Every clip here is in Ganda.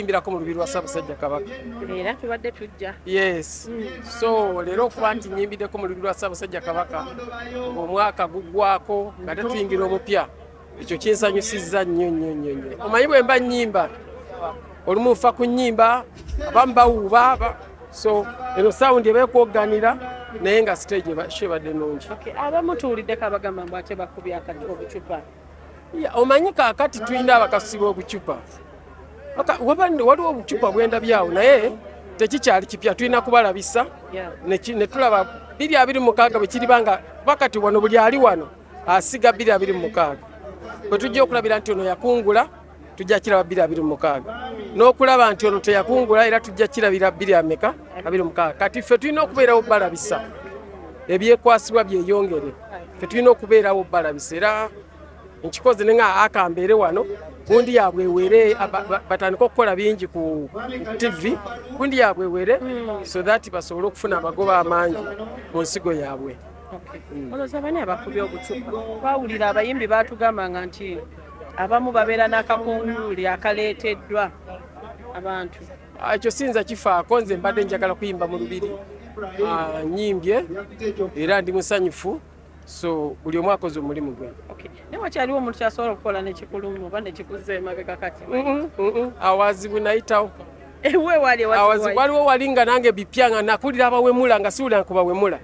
kuyimbirako mu lubiri lwa Ssaabasajja Kabaka. Era tubadde tujja. Yes. So leero okuba nti nyimbiddeko mu lubiri lwa Ssaabasajja Kabaka ng'omwaka guggwako nga tetuyingira omupya, ekyo kinsanyusizza nnyo nnyo nnyo nnyo. Omanyi bwe mba nnyimba, olumu nfa ku nnyimba, abamu bawuuba, so eno sound eba ekwogganira, naye nga stage show ebadde nnungi. Abamu tuwuliddeko abagamba mbu ate bakubye akati obucupa. Omanyi kaakati tulina abakasusi b'obucupa. Waliwo obucupa bwendabyawo, naye tekikyali kipya, tulina kubalabisa ne tulaba 2026 bwe kiriba nga kuba kati wano buli ali wano asiga 2026 bwe tujja okulabira nti ono yakungula, tujja kiraba 2026, n'okulaba nti ono teyakungula, era tujja kirabira bbiri ameka 26. Kati ffe tulina okubeerawo balabisa ebyekwasibwa byeyongere, ffe tulina okubeerawo balabisa, era nkikoze ne nga akambeere wano gundi yaabwe ewere, batandike okukola bingi ku TV, gundi yaabwe ewere, so that basobole okufuna amagoba amangi mu nsigo yaabwe. Olowooza bani abakubye obucupa? Twawulira abayimbi batugambanga nti abamu babeera n'akakunguli akaleeteddwa abantu. Ekyo siyinza kifaako, nze mbadde njagala kuyimba mu lubiri. Nyimbye era ndi musanyufu, so buli omu akoze omulimu gwe. Naye wakyaliwo omuntu kyasobola okukola nekikulumu oba nekikuzza emabega kati? Awazibu nayitawo. Ewe wali? Awazibu waliwo wali nga nange bipya, nga nakulira abawemula, nga siwulira nkubawemula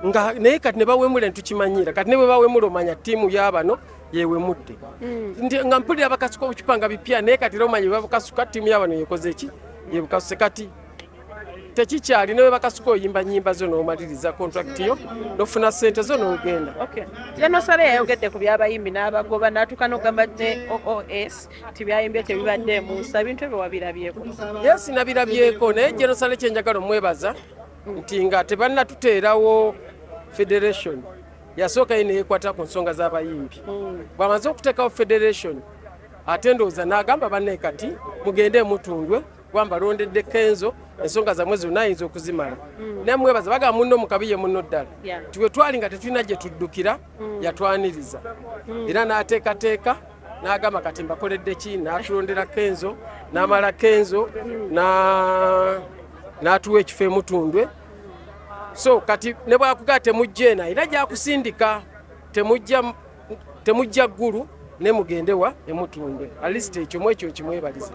nga, naye kati ne bawemula netukimanyira. Kati ne bwe bawemula omanya ttiimu y'abano yewemudde. Nti nga mpulira bakasuka obucupa nga bipya, naye kati era omanya bwe babukasuka ttiimu y'abano yekoze ki, yebukasuse. Kati tekikyali, ne bwe bakasuka oyimba nyimba zo n'omaliriza contract yo n'ofuna ssente zo n'ogenda. General Saleh yayogedde ku by'abayimbi n'abagoba, n'atuuka n'okugamba ne OOS nti byayimbye tebibadde emuusa. Ebintu ebyo wabirabyeko? Yes, nabirabyeko, naye General Saleh kyenjagala omwebaza nti nga tebannatuteerawo federation, yasooka ye neyekwata ku nsonga z'abayimbi. Bw'amaze okuteekawo federation, ate ndowooza n'agamba banne, "Kati mugende mutundwe, kuba mbalondedde Kenzo, ensonga zammwe zonna ayinza okuzimala." Namwebaza, bagamba munno mukabi ye munno ddala. Nti bwe twali nga tetulina gye tuddukira, yatwaniriza era n'ateekateeka n'agamba, "Kati mbakoledde ki?" N'atulondera Kenzo, n'amala Kenzo n'atuwa ekifo emutundwe. So kati ne bwakugaa temujja eno, era gyakusindika, temujja temujja ggulu ne mugende wa emutundwe. At least ekyo mu ekyo nkimwebaliza.